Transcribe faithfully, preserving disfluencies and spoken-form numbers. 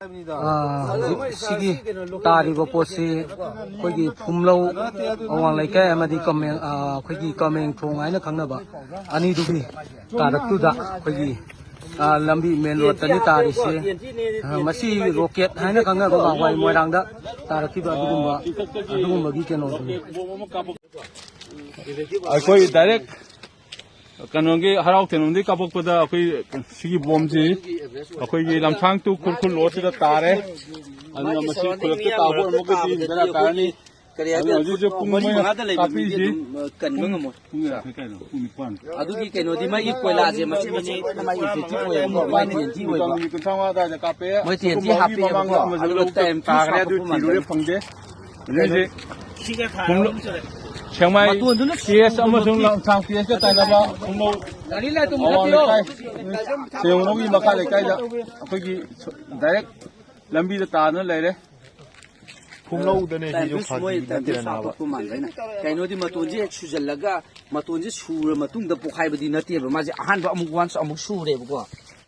ꯑꯥ, ꯍꯧꯖꯤꯛ ꯁꯤꯒꯤ ꯇꯥꯔꯤꯕ ꯄꯣꯠꯁꯤ ꯑꯩꯈꯣꯏꯒꯤ ꯐꯨꯝꯂꯧ, ꯑꯋꯥꯡ ꯂꯩꯀꯥꯏ ꯑꯃꯗꯤ ꯀꯃꯦꯡ-, ꯑꯥ, ꯑꯩꯈꯣꯏꯒꯤ ꯀꯃꯦꯡ ꯊꯣꯡ ꯍꯥꯏꯅ ꯈꯪꯅꯕ ꯑꯅꯤꯗꯨꯒꯤ ꯀꯥꯔꯛꯇꯨꯗ ꯑꯩꯈꯣꯏꯒꯤ, ꯑꯥ, ꯂꯝꯕꯤ ꯃꯦꯟ ꯔꯣꯗꯇꯅꯤ ꯇꯥꯔꯤꯁꯦ꯫ ꯑꯥ, ꯃꯁꯤ ꯔꯣꯀꯦꯠ ꯍꯥꯏꯅ ꯈꯪꯅꯕ ꯉꯥꯡꯋꯥꯏ ꯃꯣꯏꯔꯥꯡꯗ ꯇꯥꯔꯛꯈꯤꯕ ꯑꯗꯨꯒꯨꯝꯕ, ꯑꯗꯨꯒꯨꯝꯕꯒꯤ ꯀꯩꯅꯣꯗꯨꯅꯤ꯫ ꯑꯩꯈꯣꯏ ꯗꯥꯏꯔꯦꯛ ꯀꯩꯅꯣꯒꯤ ꯍꯔꯥꯎ ꯊꯦꯟꯐꯝꯗꯒꯤ ꯀꯥꯞꯄꯛꯄꯗ ꯑꯩꯈꯣꯏ ꯁꯤꯒꯤ ꯕꯣꯝꯁꯤ ꯑꯩꯈꯣꯏꯒꯤ ꯂꯝꯁꯥꯡ ꯇꯨ ꯈꯨꯔꯈꯨꯜ ꯔꯣꯗꯁꯤꯗ ꯇꯥꯔꯦ꯫ ꯑꯗꯨꯅ ꯃꯁꯤ ꯈꯨꯜꯂꯛꯇ ꯇꯥꯕ ꯑꯣꯏꯔꯝꯃꯒꯗꯤ ꯕꯦꯔꯥ ꯀꯥꯔꯅꯤ꯫ ꯑꯗꯨꯅ ꯍꯧꯖꯤꯛ ꯍꯧꯖꯤꯛ ꯄꯨꯡ ꯃꯔꯤ ꯃꯣꯏꯅ ꯃꯉꯥꯗ ꯂꯩꯕ ꯃꯤꯗꯤ ꯀꯥꯞꯄꯤꯁꯤ ꯑꯗꯨꯝ, ꯑ, ꯀꯟꯕ ꯉꯝꯃꯣꯏ꯫ ꯄꯨꯡ ꯀꯌꯥ? ꯄꯨꯡ ꯅꯤꯄꯥꯟ꯫ ꯑꯗꯨꯒꯤ ꯀꯩꯅꯣꯗꯤ ꯃꯥꯒꯤ ꯀꯣꯏꯂꯥꯁꯦ ꯃꯆꯦꯠ ꯃꯆꯦꯠ ꯃꯥꯒꯤ effective ꯑꯣꯏꯌꯦꯕꯀꯣ, ꯃꯥꯒꯤ ꯇꯦꯟꯊꯤ ꯑꯣꯏꯕ꯫ ꯅꯨꯃꯤꯗꯥꯡꯒꯤ ꯀꯨꯟꯊ꯭ꯔꯥ ꯃꯉꯥ ꯑꯗꯥꯏꯗ ꯀꯥꯞꯄꯦ꯫ ꯃꯣꯏ ꯇꯦꯟꯊꯤ ꯑꯗꯨꯒꯨꯝꯕꯒꯤ ꯍꯥꯞꯄꯦꯕꯀꯣ, ꯃꯃꯥꯡꯗ ꯑꯃꯁꯨ ꯑꯗꯨꯒ ꯂꯧ time ꯇꯥꯈ꯭ꯔꯦ, ꯀꯥꯞꯄ ꯑꯗꯨ ꯃꯥꯟꯕ ꯊꯤꯔꯨꯔꯦ, ꯐꯪꯗꯦ꯫ ꯍꯧꯖꯤꯛ ꯁꯦꯡꯃꯥꯏ ꯃꯇꯣꯟꯗꯨꯅ ꯄꯤ ꯑꯦꯁ ꯑꯃꯁꯨꯡ ꯂꯝꯁꯥꯡ ꯄꯤ ꯑꯦꯁꯀ ꯇꯥꯏꯅꯕ ꯈꯨꯡꯅꯧ ꯑꯋꯥꯡ ꯂꯩꯀꯥꯏ, ꯁꯦꯡꯅꯧꯒꯤ ꯃꯈꯥ ꯂꯩꯀꯥꯏꯗ ꯑꯩꯈꯣꯏꯒꯤ direct ꯂꯝꯕꯤꯗ ꯇꯥꯗꯨꯅ ꯂꯩꯔꯦ꯫ ꯈꯨꯡꯅꯧꯗꯅꯦ ꯁꯤꯁꯨ ꯇꯥꯏꯝꯄꯤꯁ ꯃꯣꯏ ꯐꯥꯒꯤ ꯇꯥꯏꯝꯄꯤꯁ ꯅꯠꯇꯦꯗꯅ ꯅꯥꯕ꯫ ꯍꯥꯞꯄꯛꯄ ꯃꯥꯟꯕ ꯑꯩꯅ꯫ ꯀꯩꯅꯣꯗꯤ ꯃꯇꯣꯟꯁꯦ ꯍꯦꯛ ꯁꯨꯖꯜꯂꯒ ꯃꯇꯣꯟꯁꯦ ꯁꯨꯔ ꯃꯇꯨꯡꯗ ꯄꯣꯛꯈꯥꯏꯕꯗꯤ ꯅꯠꯇꯦꯕ꯫ ꯃꯥꯁꯦ ꯑꯍꯥꯟꯕ ꯑꯃꯨꯛ once ꯑꯃꯨꯛ ꯁꯨꯔꯦꯕꯀꯣ꯫